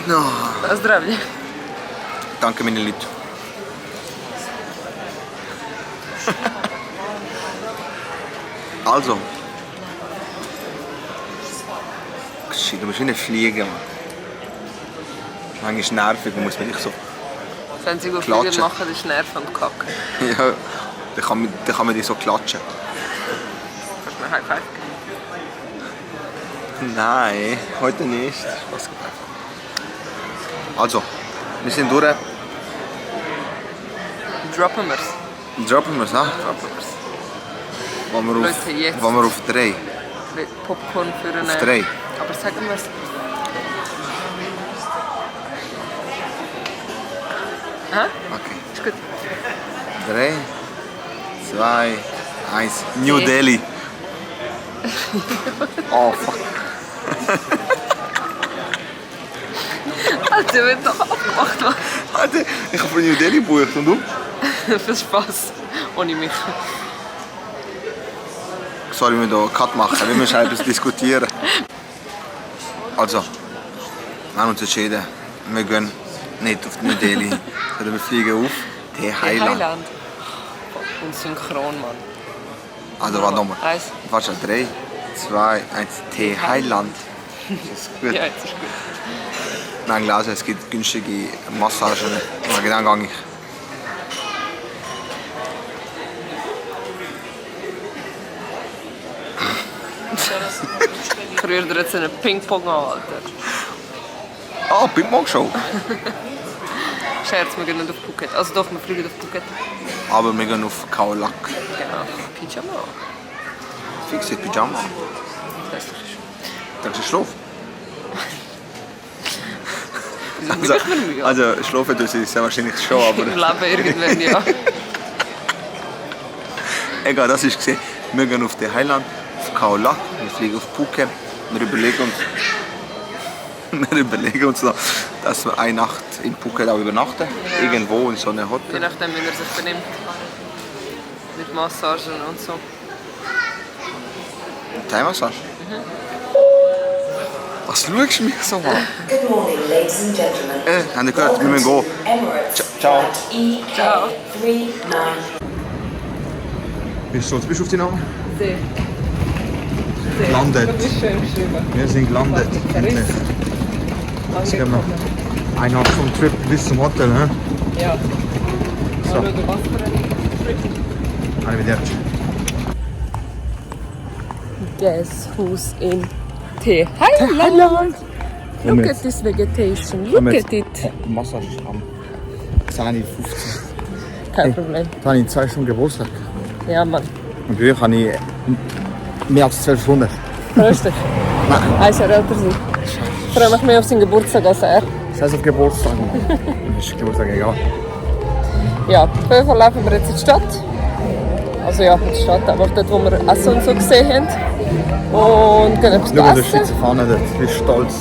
No. Zdravlje. Danke, meine Leute. Also. Shit, du musst nicht fliegen, Mann. Manchmal ist es nervig, man muss mich so Wenn sie gut klatschen. Flüge machen, ist Nerv und Kacke. Ja, dann kann man die so klatschen. Kannst du mir High Five geben? Nein, heute nicht. Also, wir sind durch. Droppen wir's. Droppen wir es, ne? Droppen wir's. Leute, jetzt. Wollen wir auf 3? Popcorn für eine... Auf 3. Aber sagen wir es. Hä? Okay. Ist gut. 3, 2, 1. New Delhi. Oh, fuck. Alter, wird doch abgemacht, Mann. Alter, ich habe für New Delhi gebucht und du? Viel Spaß. Ohne mich. Sorry, wir müssen hier einen Cut machen, wir müssen etwas diskutieren. Also, wir haben uns entschieden, wir gehen nicht auf New Delhi, sondern wir fliegen auf Thailand. Und synchron, Mann. Also, warte nochmal. 1. Warte, 3, 2, 1. Thailand. Ist gut. Ja, jetzt ist gut. Wir haben gelesen, es gibt günstige Massagen. Und dann gehe ich. Früher dir jetzt einen Ping-Pong an, Alter. Ah, Ping-Pong-Show. Scherz, wir gehen nicht auf Phuket. Also doch, wir fliegen auf Phuket. Aber wir gehen auf Khao Lak. Genau. Pyjama. Fixe Pyjama. Das ist schön. Kannst du schlafen? Wieso bin ich mir müde? Also schlafen tun sie sehr wahrscheinlich schon, aber... Im Leben irgendwann, ja. Egal, das ist gesehen. Wir gehen auf Thailand, auf Khao Lak, wir fliegen auf Phuket. Wir überlegen uns noch, dass wir eine Nacht in Phuket auch übernachten. Ja. Irgendwo in so einem Je Hotel. nachdem, wie er sich benimmt. Mit Massagen und so. Thai-Massage? Was schaust du mich so an? Good morning, ladies and gentlemen. Habt ihr gehört? Wir müssen gehen. Emirates Ciao. flight Ciao. EK39. Bist du stolz? Bist du auf die Namen? Sehr. Gelandet. Das ist schön geschrieben. Wir sind gelandet. Endlich. Jetzt gehen wir 1,5 Stunden Trip bis zum Hotel. He? Ja. So. Mal schauen, was für ein Arrivederci. Guess who's in Thailand? Look at this vegetation. Look at it. Massage am 10:15 Uhr. Kein Problem. Da habe ich 2 Stunden Geburtstag. Ja, Mann. Und früher habe ich mehr als 12 Stunden. Grüß dich. Nein. Ein Jahr älter sein. Ich freue mich mehr auf seinen Geburtstag als er. Das heißt auf Geburtstag. Das ist Geburtstag egal. Ja, auf jeden Fall laufen wir jetzt in die Stadt. Also ja, in die Stadt, aber dort, wo wir Essen und so gesehen haben. Und gehen etwas Schau mal, der essen. Schweizer Fahne dort. Ich bin stolz.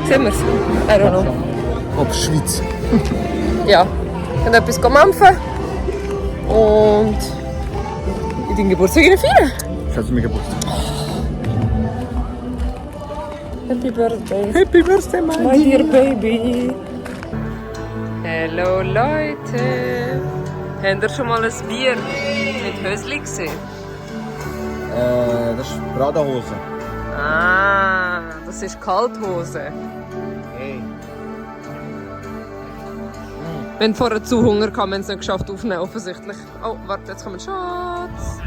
Sehen wir es? I don't know. Auf die Schweiz. Ja, gehen etwas mampfen. Und in deinen Geburtstag feiern. Das ist mein Geburtstag. Happy Birthday. Happy Birthday, My dear baby. Hallo Leute. Habt ihr schon mal ein Bier mit Hösli gesehen? Das ist Bradahose. Ah, das ist Kalthose. Hey. Wenn vorher zu Hunger kam, haben wir es nicht geschafft aufzunehmen, offensichtlich. Oh, warte, jetzt kommen Schatz.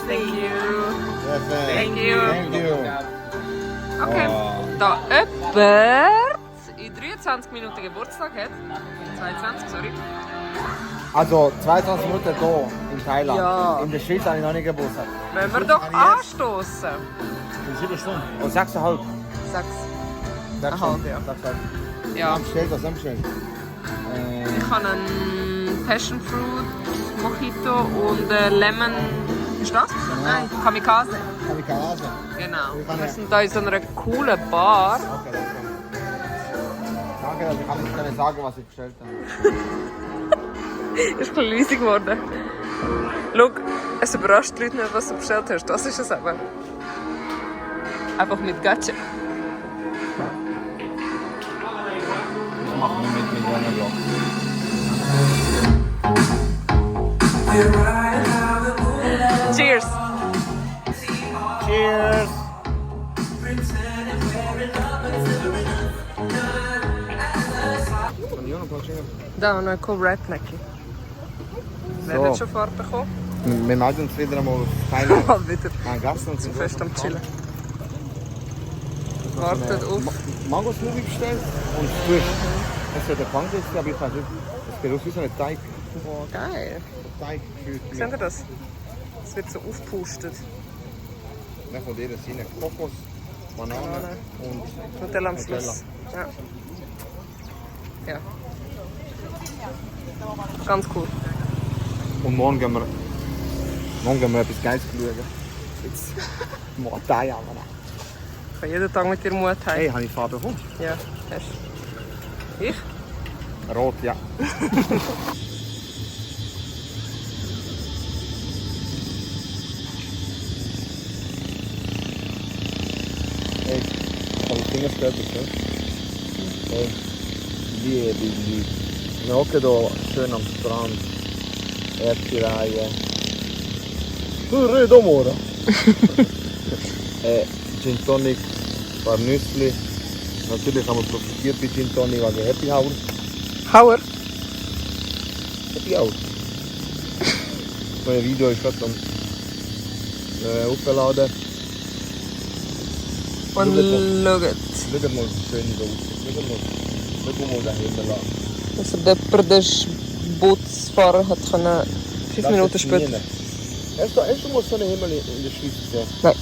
Thank you. Thank you. Thank you. Okay, da jemand in 23 Minuten Geburtstag hat. 22, sorry. Also 22 Minuten hier in Thailand. Ja. In der Schweiz habe ich noch nicht Geburtstag. Wollen wir doch anstoßen? In 7 Stunden. Oh, 6,5. 6. 6 Halb, ja. 6,5. Ja. Was bestellt, was haben wir bestellt? Ich habe einen Passion Fruit Mojito und Lemon. Ist das? Nein, Kamikaze. Kamikaze. Genau. Wir sind hier in so einer coolen Bar. Okay, das kommt. Danke, dass ich nicht können sagen, was ich bestellt habe. Ist ein bisschen leisig geworden. Schau, es überrascht die Leute nicht, was du bestellt hast. Das ist es eben. Einfach mit Gatsche. Das machen wir mit Millionenblock. Cheers! Cheers! Da noch ein Rednecky. Wer So. hat schon Farbe bekommen? Wir melden uns wieder einmal fein Mal wieder an Gast und sind fest am Chillen. Wartet auf. Mango-Smoothie bestellt und frisch. Es wird ein Pancake, aber ich weiß nicht, es geht aus wie so ein Teig. Boah, geil. Teig gefühlt. Seht ihr das? Es wird so aufgepustet. Dann von denen sind Kokos, Banane und Nutella am Schluss. Ja. Ja. Ganz cool. Und morgen gehen wir etwas Geiles schauen. Jetzt Muay Thai haben wir. Ich kann jeden Tag mit dir Mut haben. Hey, habe ich Farbe bekommen? Ja, hast du. Ich? Rot, ja. Hey, ich habe die Finger gestört, ne? Hey, liebe. Wir hocken hier schön am Strand. Erste Reihe. Du redest amore. Gin Tonic, ein paar Nüssli. Natürlich haben wir profitiert bei Gin Tonic wegen Happy Hour. Hauer. Happy Hour. Mein Video ist gerade am aufgeladen. Und Schaut. schaut. Schaut mal, wie schön das aussieht. Schaut mal den Himmel an. Also der Bootsfahrer hat 5 Minuten später. Hast du mal so einen Himmel in der Schweiz gesehen? Nein.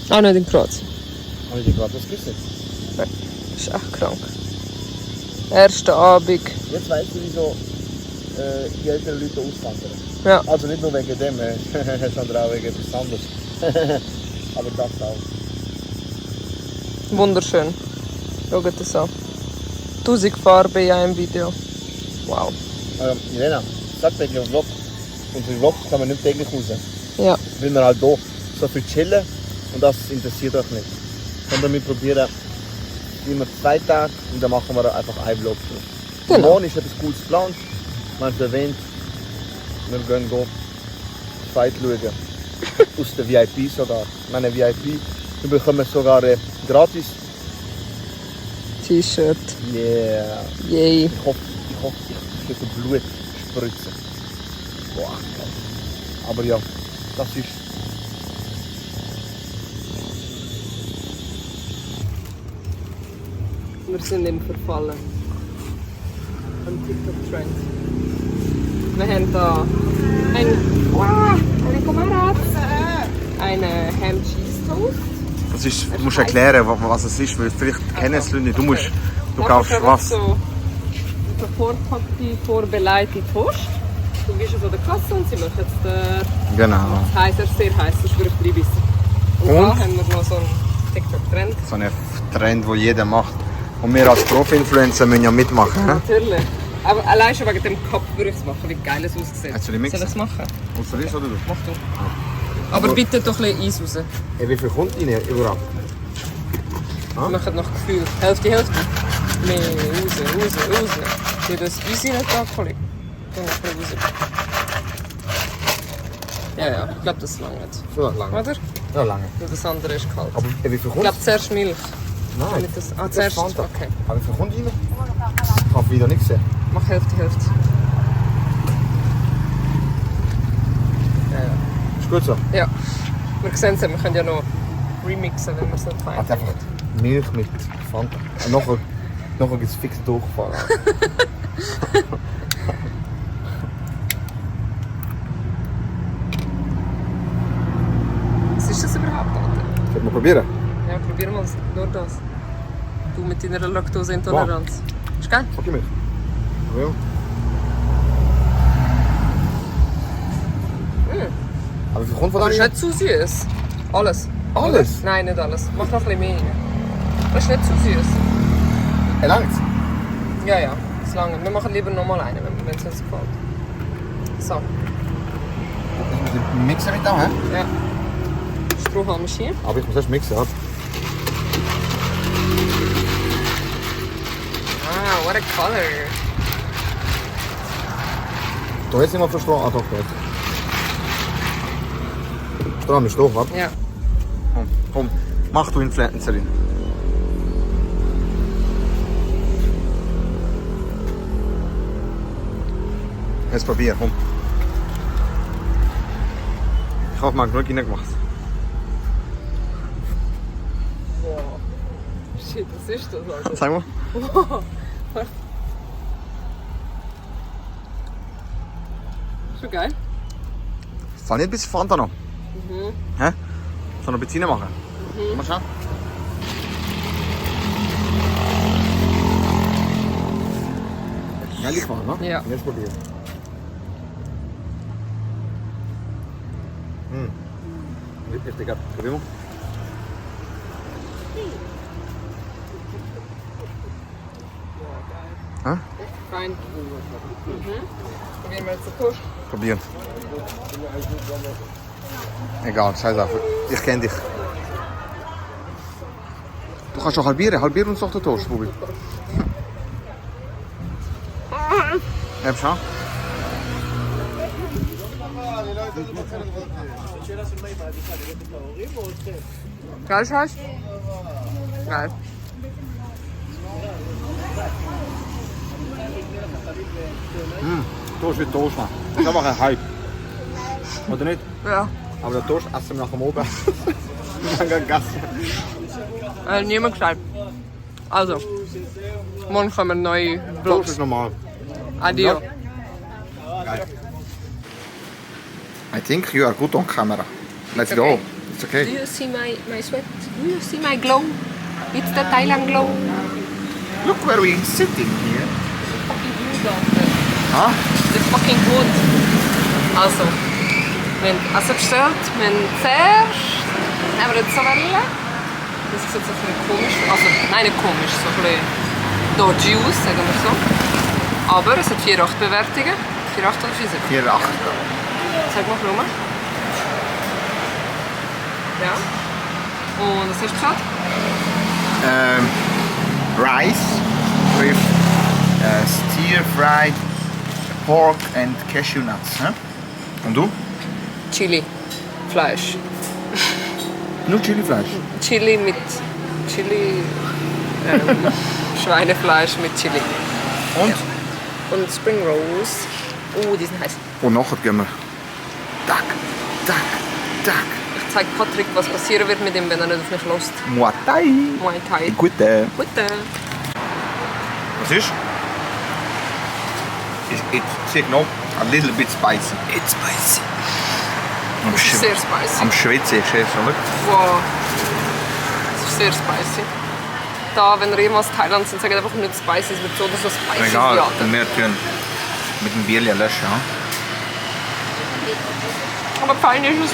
Auch nicht in Kroatien. Habe ich dir gerade das gesehen? Das ist echt krank. Erster Abend. Jetzt weißt du, wieso die älteren Leute auswandern. Ja. Also nicht nur wegen dem, sondern auch wegen etwas anderes. Aber das auch. Wunderschön. Schaut das an. 1000 Farben in einem Video. Wow. Milena, sag wegen dem Vlog. Unsere Vlogs kann man nicht täglich raus. Ja. Weil wir halt hier so viel chillen und das interessiert euch nicht. Sondern wir probieren immer 2 Tage und dann machen wir einfach einen Vlog. Genau. Morgen ist etwas Cooles geplant. Wir haben es erwähnt, wir gehen Fight schauen. Aus der VIP sogar. Ich meine VIP, wir bekommen sogar gratis. T-Shirt. Yeah. Yay. Ich hoffe, ich kriege Blut spritzen. Boah, geil. Aber ja, das ist. Wir sind im Verfallen. Am TikTok-Trend. Wir haben hier eine Kamerad. Eine Ham Cheese Toast. Das ist, du musst erklären, was es ist, weil vielleicht kennen es Leute nicht. Du kaufst was. So eine vorpackte, vorbereitete Toast. Du gehst von der Kasse und sie machen jetzt Genau. heißer, sehr heiß, das ist für ein bisschen. Und da haben wir noch so einen TikTok-Trend. So einen Trend, den jeder macht. Und wir als Profi-Influencer müssen ja mitmachen. Ne? Natürlich. Aber allein schon wegen dem Kopf würde ich es machen, wie geil es aussieht. Soll ich mixen? Soll ich es machen? Und soll ich oder du? Mach du. Aber bitte doch ein bisschen Eis raus. Hey, wie viel kommt rein überall? Wir machen noch Gefühl. Hälfte. Mehr raus. Ich habe das Eis nicht da, Kollege. Geh noch ein bisschen raus. Ja, ich glaube, das lange nicht. So lange. Oder? Ja, lange. Nur das andere ist kalt. Aber wie viel Ich kommt? glaube, zuerst Milch. Wenn Nein. ich das... Ah, Das zuerst. Fanta. Okay. Aber wie viel kommt rein? Ich habe wieder nicht gesehen. Mach Hälfte. Ist gut so. Ja. Wir sehen es, wir können ja noch remixen, wenn wir es nicht fein Hat einfach Milch mit Fanta. Und nachher gibt es fix Durchfall. Was ist das überhaupt, Alter? Sollen wir probieren? Ja, probieren wir es. Nur das. Du mit deiner Laktoseintoleranz. Ist geil? Okay, Milch. Ja. Aber wie viel kommt von Aber es ist da nicht zu süß. Alles. Alles? Oder? Nein, nicht alles. Mach noch ein bisschen mehr rein. Das ist nicht zu süß. Langt's? Ja, ist lange. Wir machen lieber nochmal eine, wenn es uns gefällt. So, Ich muss den Mixer mit da, hä? ja. Strohhalm ist hier. Aber ich muss erst mixen, oder? Ah, what a color. Da jetzt nicht mal verstanden. Ah, doch, da jetzt. Stramm ist doch, warte. Ja. Komm, mach du Influencerin. Jetzt probier, komm. Ich hoffe, man hat genug reingemacht. Shit, was ist das, Alter? Sag mal. Schon geil. Soll nicht ein bisschen Fanta noch? Hä? Soll noch ein bisschen machen? Mal schauen. Ehrlich war, ne? Ja. Jetzt probieren. Richtig, probier mal. Fein. Probieren wir jetzt den Toast. Probieren. Egal, scheiß auf. Ich kenn dich. Du kannst doch halbieren. Halbier uns doch den Toast, Bubi. Heb schon? Geil, Scheiß? Geil. Toast wird Toast, Mann. Das ist einfach ein Hype. Oder nicht? Ja. Aber den Toast essen wir nach dem Oben. Wir haben gegessen. Niemand gesagt. Also, morgen kommen neue Toast Vlogs. ist normal. Adio. I think you are good on camera. Let's go. It's Do okay. you see my sweat? Do you see my glow? It's the Thailand glow. Look where we sitting here. Fucking good, Alter. Ah? Das ist fucking gut. Also, wir haben Essen bestellt. Wir haben zuerst nehmen wir jetzt so Welle. Das ist jetzt ein bisschen komisch. Also, nein, nicht komisch, so ein bisschen dodgy aus, sagen wir so. Aber es hat 4,8 Bewertungen. 4,8 oder 4,7? 4, 8. Sag mal, Blumen. Ja. Und was hast du bestellt? Rice with stir-fried pork and cashew nuts. Hä? Und du? Chili. Fleisch. Nur Chilifleisch. Chili mit Chili. Schweinefleisch mit Chili. Und? Und Spring Rolls. Die sind heiß. Und nachher gehen wir. Tack, tack, tack. Ich zeige Patrick, was passieren wird mit ihm, wenn er nicht auf mich lässt. Muay Thai. Muay Thai. Gute. Gute. Was ist? It's no a little bit spicy. It's spicy. Am, Es ist sehr spicy. am Schwitzen, ich sehe schon. Wow. Es ist sehr spicy. Da, wenn ihr jemals Thailand sind, sagt einfach nicht spicy, es wird so oder so spicy. Egal, wie und wir tun mit dem Bierchen löschen. Ja? Aber fein ist es.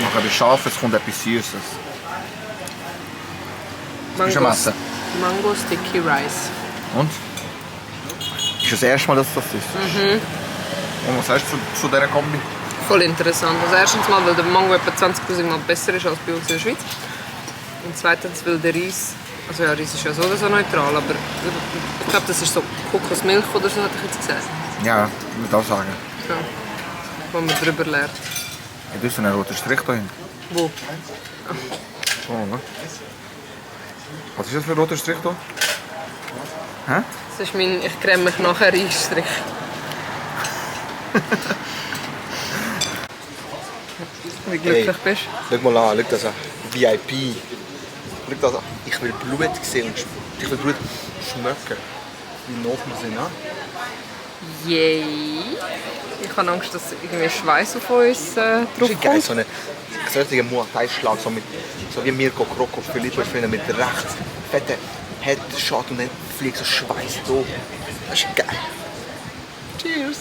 Noch etwas Scharfes, kommt etwas Süßes. Bist du am Essen? Mango Sticky Rice. Und? Ist das erste Mal, dass das ist? Und was sagst du zu dieser Kombi? Voll interessant. Also erstens mal, weil der Mango etwa 20'000 Mal besser ist als bei uns in der Schweiz. Und zweitens, weil der Reis, also ja, Reis ist ja so oder so neutral, aber ich glaube, das ist so Kokosmilch oder so, hätte ich jetzt gesagt. Ja, ich würde auch sagen. Ja. Wo man drüber lernt. Ja, du hast einen roten Strich da hinten. Wo? So, oder? Was ist das für ein roter Strich da? Hä? Das ist mein «Ich creme mich nachher» Reisstrich. Wie glücklich bist du? Schau mal an, schau das an. VIP. Schau das an. Ich will Blut sehen und ich will Blut schmecken. Wie nah wir sind, ne? Yay! Ich habe Angst, dass irgendwie Schweiß auf uns drauf Das ist geil, kommt. so einen solchen Muay Thai-Schlag, so wie Mirko Krokop Philipp mit rechts fetten Headshot und dann fliegt so Schweiß da. Das ist geil. Cheers!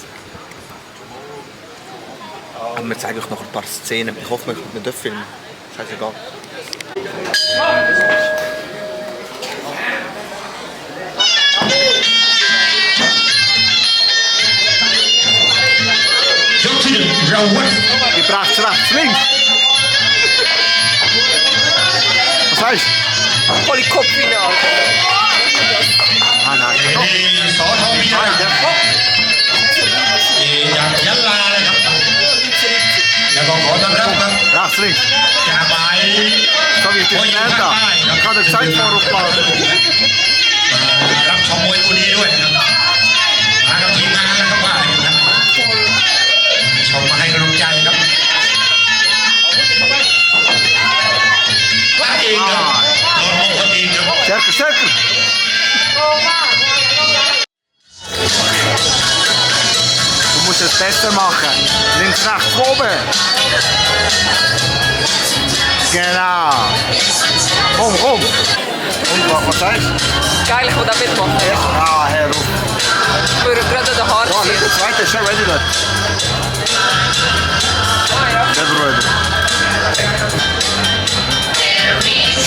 Und wir zeigen euch noch ein paar Szenen. Ich hoffe, wir dürfen filmen. Scheißegal. Die bracht rechts, links. heißt? Polycop-Final. Ah, nein. นี่สอทวีระจากยะลาเลยครับแล้วก็ขอต้อนรับครับ Rechts, links. จากหมาย So wie die Später. Ich hatte Zeit vor Aufbau. รับชมมวยคู่นี้ด้วยนะครับมากับทีมงานแล้วครับว่าอย่างนั้นชมมาให้กำลังใจครับว่าเองครับโดนมงคลเองครับ Sterker, sterker. Du musst es besser machen. Links, rechts, oben. Genau. Komm, komm. Und was heißt? Geil, ich will da mitmachen. Ah, Herr Ruf. Ich würde gerade den Haar Ja, ziehen. der zweite ist schon ready dort. Der Bruder.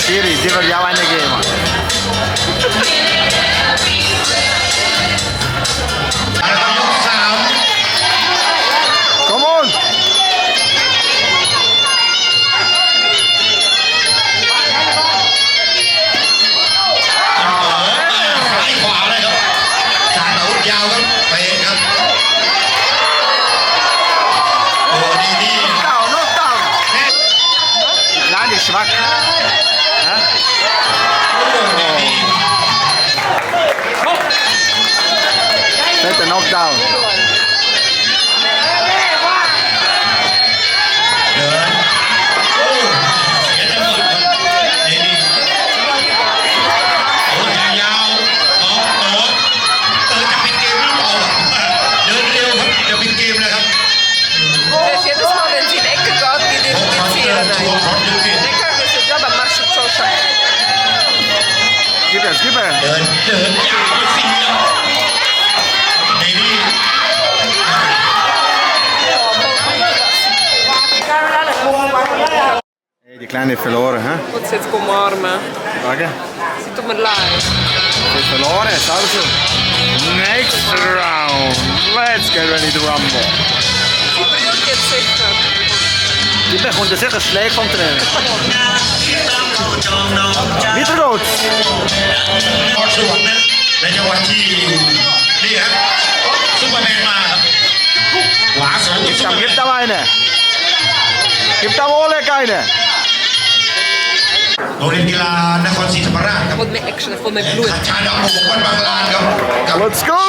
Schiri, die will ja auch eine geben. Come on! ซ้ายขวาเลยครับการอาวุธยาวครับไปครับโอ้ดีดี Down, not down! Kleine Schwack. Ja? Fette Knockdown. เดินโอ้เสียจังหวะครับนี่นี่โอ้ยาวน้องจะปิดเกมหรือเปล่าเดินเร็วครับจะปิดเกมนะครับ Dus jedes Mal, wenn sie in die Ecke geht, geht die ของ Ziele เดินทัวร์ rein. ของยูกิน Der kann das jetzt aber Marsch und Zoll schaffen. Gib es, gib es. เดินยาวไปสี่ครับนี่นี่ Hey, die Kleine ist verloren, hä? Und sie jetzt umarmen. Frage? Sie tut mir leid. Sie ist verloren, jetzt also. Next round. Let's get ready to rumble. Sie berührt jetzt sicher. Die bekommt sicher einen Schläg vom Trainer. Wieder rot. พอสวรรค์นั้นในจังหวะที่นี่ครับซุปเปอร์แมนมาครับขวาสูงซุปเปอร์แม Gib น da eine. Gib da Oleg eine. โรงเรียนกีฬานครศรีธรรมราชครับ Ich will mehr Action, ich will mehr Blut. ชาดำหกวันบางลานครับกับ Let's go.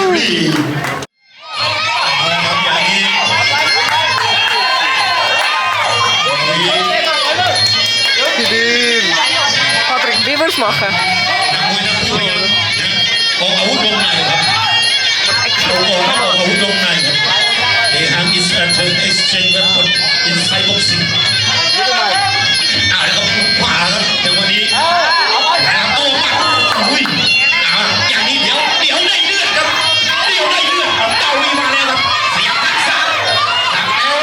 เอาละครับอย่างนี้ Gedien. Patrick, wie willst du machen? นักมวยทั้งคู่ยังออกอาวุธวงในครับออกอาวุธวงในครับ They have is exchange weapon in Thai boxing แล้วก็ขวาครับแต่วันนี้แล้วโอ้มาอุ้ยอย่างนี้เดี๋ยวได้เลือดครับเดี๋ยวได้เลือดเอาเต้าวีมาแล้วครับเสียบทักษะดักแล้ว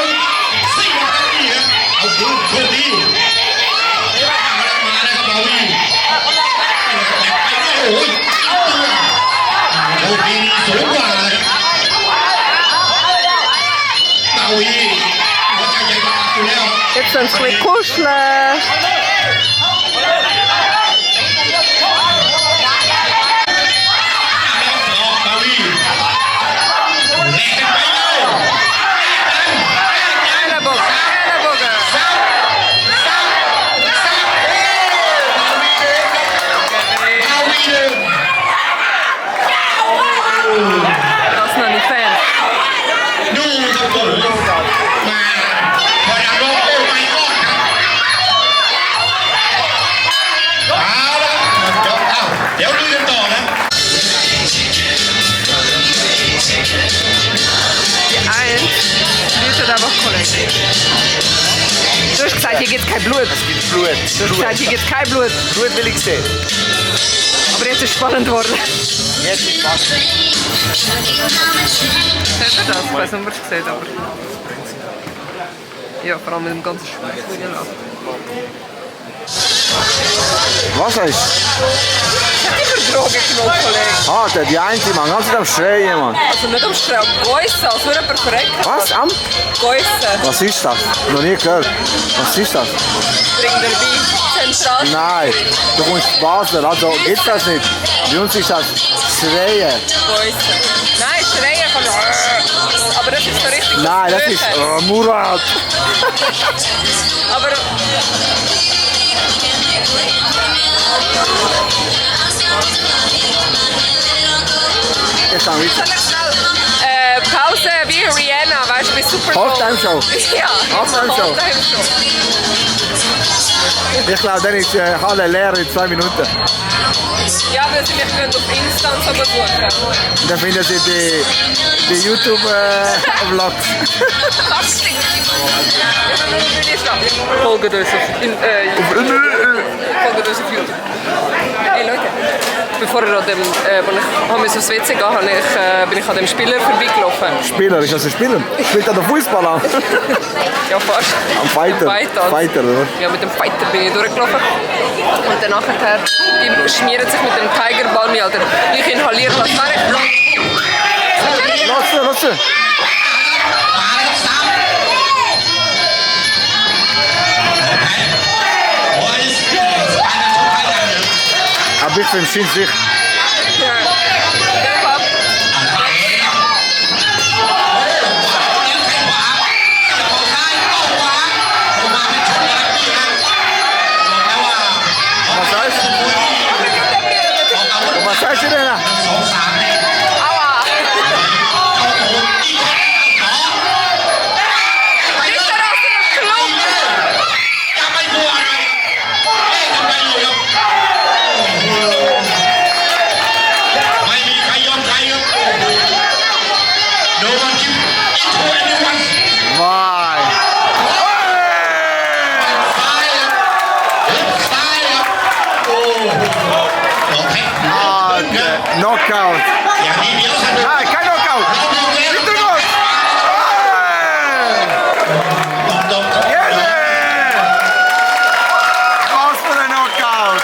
เสียบครับนี่ครับเอาคืนโชคดีมาแล้วครับเต้าวีโอ้ยโชคดีสูงกว่าครับเต้าวีหัวใจใหญ่กว่าอยู่แล้ว Jetzt sind sie ein kuscheln. เต้าวีแลกกันไปเลย Ellenbogen, Ellenbogen. เอาวีหนึ่ง Das ist noch nicht fair. ดูครับผมมาพอดาวโลกโอ้ไม่รอดครับเอาละเดี๋ยวดูกันต่อนะ Die Eins blutet aber kollektiv. Du hast gesagt, hier gibt es kein Blut. Blut. Du hast gesagt, hier gibt es kein Blut. Blut will ich sehen. Aber jetzt ist es spannend geworden. Jetzt ist fast. Seht ihr das? Ich weiß nicht, ob ihr es seht, aber... Ja, vor allem mit dem ganzen Schweiß. Was heißt? Immer Drogen genommen, Kollege. Die eine, man ganz am Schreien, Mann. Also nicht am Strau, Geussen, als würde jemand verrecken. Was? Am? Geussen. Was ist das? Noch nie gehört. Was ist das? Bring dir bei. Zentral. Nein, du kommst Basel, also gibt's das nicht. Bei uns ist das Schreien. Geussen. Nein, Schreien von aber das ist so richtig. Nein, das ist Murat. Aber Ich kann weiter. Pause wie Rihanna, weißt du, bei Super Bowl. Halftime-Show. Ja, Halftime-Show. Halftime-Show. Ich glaube, dann ist Halle leer in 2 Minuten. Ja, weil sie mich können auf Insta und so besuchen. Dann finden Sie die YouTube-Vlogs. Folgt uns auf YouTube. Hey Leute, bevor ich an dem, als ich aufs WC gehen bin ich an dem Spieler vorbeigelaufen. Spieler, ist das ein Spieler? Spielt er den Fußball an? Ja, fast. Am Fighter? Fighter, oder? Ja, mit dem Fighter bin ich durchgelaufen. Und dann nachher, die schmieren sich mit dem Tigerball mir, Alter. Ich inhaliere das Marek. Lass sie! Aber ich finde es sich. Was sagst du denn? Knockout! Nein, kein Knockout! Hintergrund! Was für ein Knockout!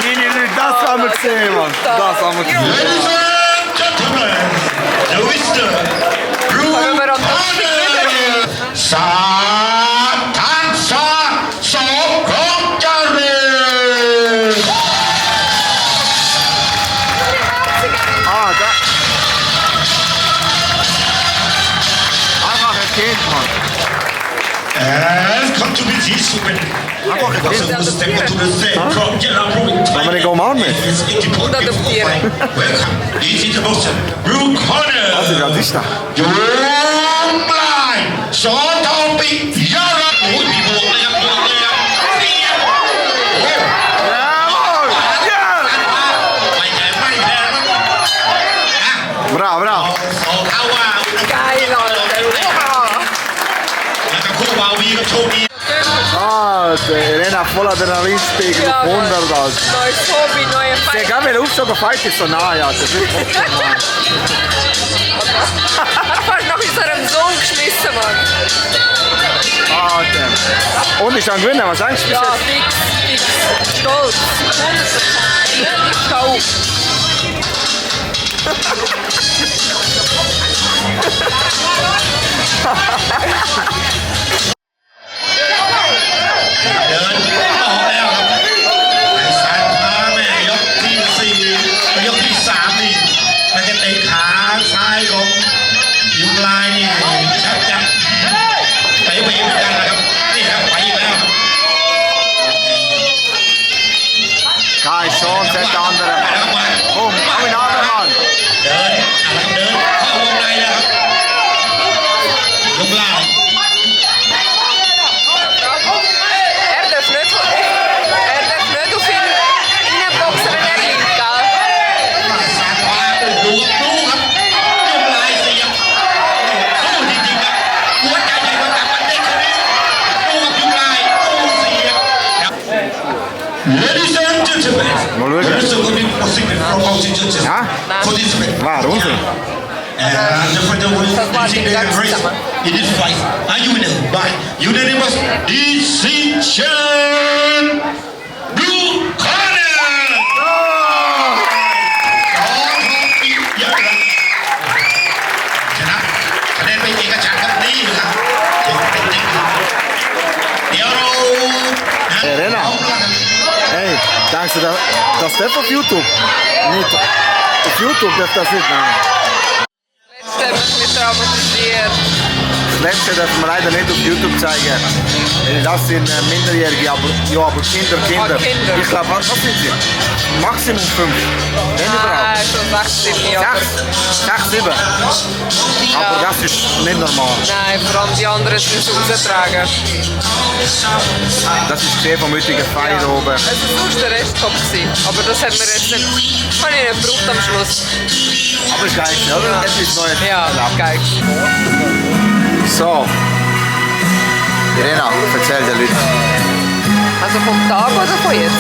Meine Leute, das haben wir gesehen, Mann! Das haben wir gesehen! Ladies and gentlemen, the Wisdom, Satansa Sokokare! Come to be this woman. Kann man nicht umarmen? Welcome. This is the most Blue Corner. Also, wie alt ist das? Young Blind. So don't be young. Ui, wie hoch der Jawohl! Ja! Bravo, bravo! Geil, Alter. Elena voll Adrenalinspiegel, Ja, 100 Alter. Neues Hobby, neue Ich Feier. kann mir aufschauen, der Fight ist so nahe, Alter. Das ist wirklich so nahe. Er hat fast nach unserem Sohn geschmissen, Mann. Alter. Und ich kann gewinnen, was sagst du? Ja, fix. Stolz. 100%. Schau. Keine Chance, hat der andere. Komm, hau ihn an, Mann. Er darf nicht auf ihn reinboxen, wenn er liegt, Ladies and gentlemen, Mal schauen. there is a good thing from all the judges. Ja? For this event. War, unser. And for the one Das war die ganze race Zeit. in this fight, are you winner by unanimous decision? Blue Denkst du, das darf auf YouTube? Nicht. Auf YouTube darf das nicht, nein. Letzte habe ich mich traumatisiert. Das letzte dürfen wir leider nicht auf YouTube zeigen. Das sind Minderjährige, aber Kinder. Kinder. Ich glaube, was sind sie? Maximum 5. Wenn überhaupt. Schon 16 Jahre. 6, 7. Aber das ist nicht normal. Nein, vor allem die anderen müssen raustragen. Das ist gesehen vom heutigen Feier hier oben. Es war sonst der Rest top gewesen. Aber das haben wir jetzt nicht, habe ich nicht gebraucht am Schluss. Aber ist geil, oder? Etwas Neues. Ja, geil. So. Irena, erzähl den Leuten. Also vom Tag oder von jetzt?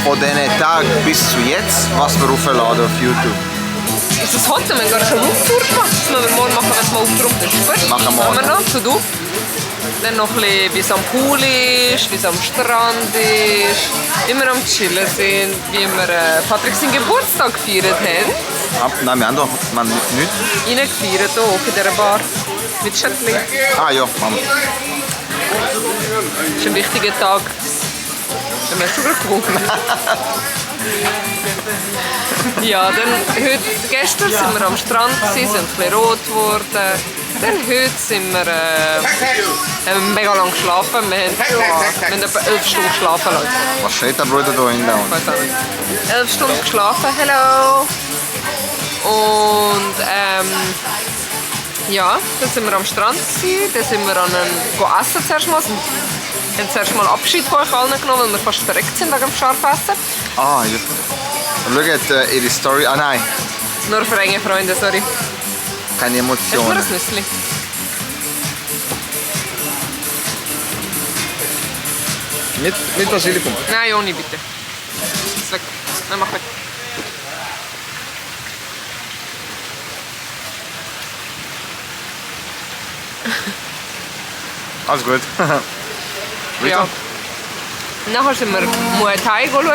Von diesen Tagen bis zu jetzt, was wir aufladen auf YouTube. Ist das heute? Wir haben gar schon eine Roomtour gemacht. Das müssen wir morgen machen, wenn es mal aufgeräumt ist. Gut? Machen wir morgen. Machen wir noch, zu du. Dann noch ein bisschen, wie es am Pool ist, wie es am Strand ist, wie wir am Chillen sind, wie wir Patrick seinen Geburtstag gefeiert haben. Nein, wir haben doch nichts. Ihn gefeiert, hier in dieser Bar. Mit Schöttli. Ah ja, Mama. Das ist ein wichtiger Tag. Wir haben schon gerade gewunken. Ja, dann gestern sind wir am Strand, sind ein bisschen rot geworden. Dann heute sind wir, haben mega lang geschlafen. Wir haben etwa 11 Stunden geschlafen, Leute. Was steht da, Bruder, da hinten? Ich weiß auch nicht. 11 Stunden geschlafen, hello! Und ja, dann sind wir am Strand gewesen, dann sind wir essen zuerst mal. Wir haben zuerst mal Abschied von euch allen genommen, weil wir fast verreckt sind wegen dem Scharfessen. Ah, ja. Schau ihre Story. Ah nein, Nur für enge Freunde, sorry. keine Hast du mir Emotionen. ein Nüssli? Mit Basilikum. Nein, ohne bitte. Ist weg. Nein, mach weg. Alles gut. Ja. Nachher sind wir Muay Thai schauen.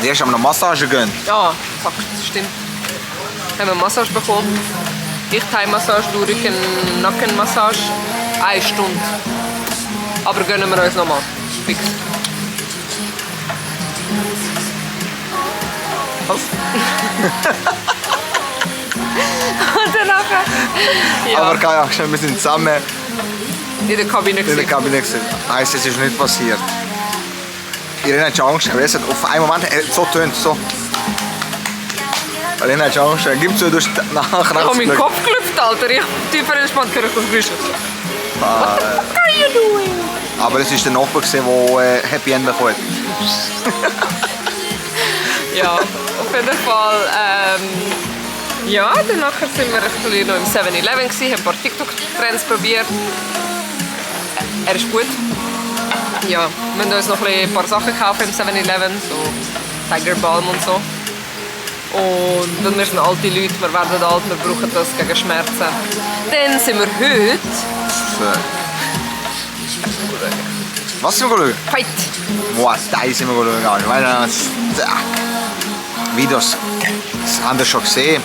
Die hast du eine Massage gegönnt. Ja, fuck, das stimmt. Haben wir eine Massage bekommen. Ich Thai-Massage, du Rücken-Nackenmassage. 1 Stunde. Aber gönnen wir uns nochmal. Fix. Was? Und dann nachher. Ja, Aber keine Angst, wir sind zusammen in der Kabine in der gewesen. Kabine gewesen. Heisst, es ist nicht passiert. Irene hat schon Angst, es hat auf einen Moment so tönt so. Irene hat schon Angst, gib zu, du hast nachher Ich habe meinen Kopf gelüpft, Alter. Ich habe tiefer entspannt gehört das Geräusch. What are you doing? Aber es war der Nachbar, der Happy End bekommen hat. Ja, auf jeden Fall. Ja, danach sind wir ein bisschen noch im 7-Eleven gewesen, haben ein paar TikTok-Trends probiert. Er ist gut. Ja, wir haben uns noch ein paar Sachen gekauft im 7-Eleven, so Tiger Balm und so. Und weil wir sind alte Leute, wir werden alt, wir brauchen das gegen Schmerzen. Dann sind wir heute Was sind wir schauen? Fight. Wow, da sind wir schauen. Ich meine, Videos, das haben wir schon gesehen.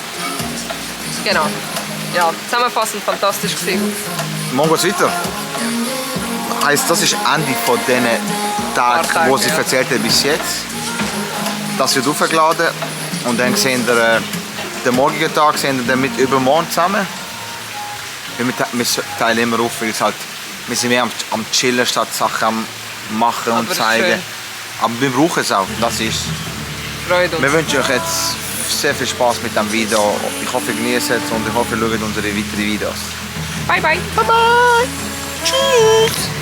Genau. Ja, zusammenfassend fantastisch gewesen. Morgen geht's weiter. Heisst, das ist Ende von diesen Tagen, Tage, wo sie ja. erzählt hat bis jetzt. Das wird aufgeladen und dann sehen wir den morgigen Tag sehen wir dann mit übermorgen zusammen. Wir teilen immer auf, weil es halt, wir sind mehr am Chillen statt Sachen am Machen und Aber zeigen. schön. Aber wir brauchen es auch, das ist. Freude uns. Wir wünschen euch jetzt sehr viel Spaß mit dem Video. Ich hoffe, ihr genießt es und ich hoffe, ihr schaut unsere weiteren Videos. Bye bye. Bye bye. Tschüss.